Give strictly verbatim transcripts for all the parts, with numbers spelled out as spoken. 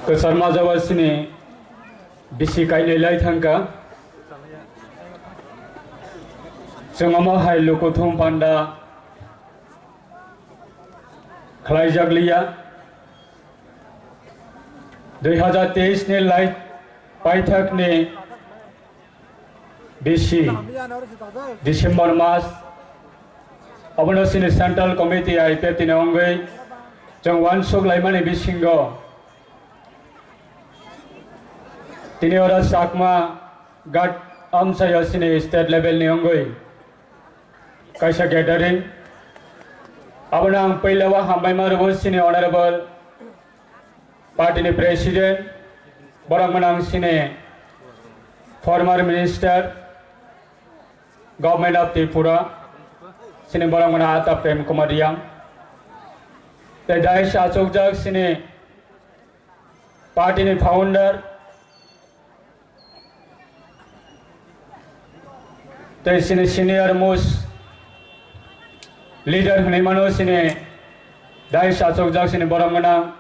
Kwchar majao sini bisi kainwi lai thangkha. Chwng omo hai lukuthum panda khlaijak liya. Dui hazar teis ni lai paithak ni bisi December mas, obono sini Central Committee I P F T ni wngwi chwng uansuk laimani bisingo tini oro Chakma Ghat amchaio sini state level ni wngwi kaisa gathering. Abono ang puila o hambai ma rwo sini honorable party ni president, borok gwnang sini former minister, Government of Tripura, sini borok gwnang Ata Prem Kumar Reang. Tei dais achukjak sini party ni founder, tei sini senior most leader hwnwi mano sini dais achukjak sini borok gwnang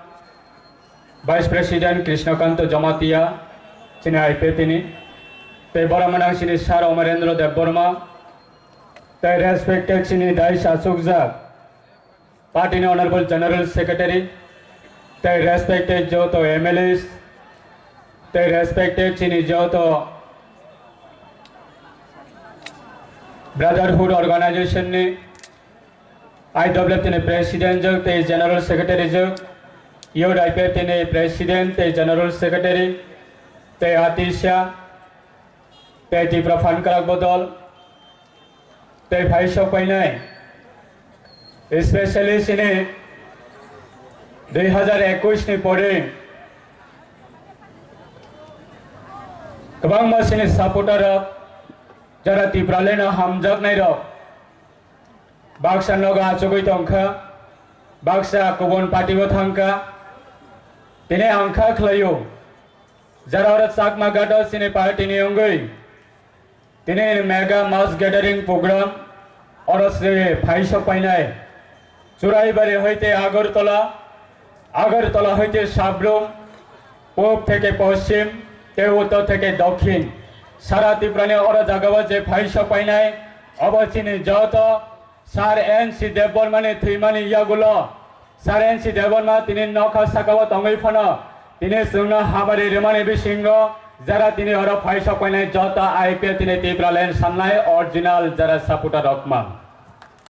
Vice President Krishnakanto Jamatia, sini I P F T ni, tei borok gwnang sini Sir Amarendra Debbarma, tei respected sini dais achukjak party ni Honorable General Secretary, tei respected joto M L As, tei respected chini joto Brotherhood Organization ni I W F T ni President jok tei General Secretary jok, Youth I P F T ni President tei General Secretary, tei Atisha, tei Tipra Phan Kwrak Bodol, tei phai sok painai, especially sini dui hazar ekush ni pore kwbangma sini supporter rok, jara Tipraland o hamjaknai rok, baksa nogo achugwi tongkha, baksa kubun party o thangkha, tini ang kha khlaio, jara oro Chakma Ghat o sini party ni wngwi tini mega mass gathering program oro se phai sok painai. Churaibari hoite Agartala, Agartala hoite Sabrum, pub theke poschim, tei uttor theke dokhin. Sara Tripura ni oro jaga o je phai sok painai, obo chini joto Sir N C Debbarma ni thwimani yagulo, Sir N C Debbarma tini nokha saka o tongwi phano tini chwngno habari rwmani bisingo jara tini oro phai sok painai joto I P F T ni Tipraland sannai original jara supporter rok man.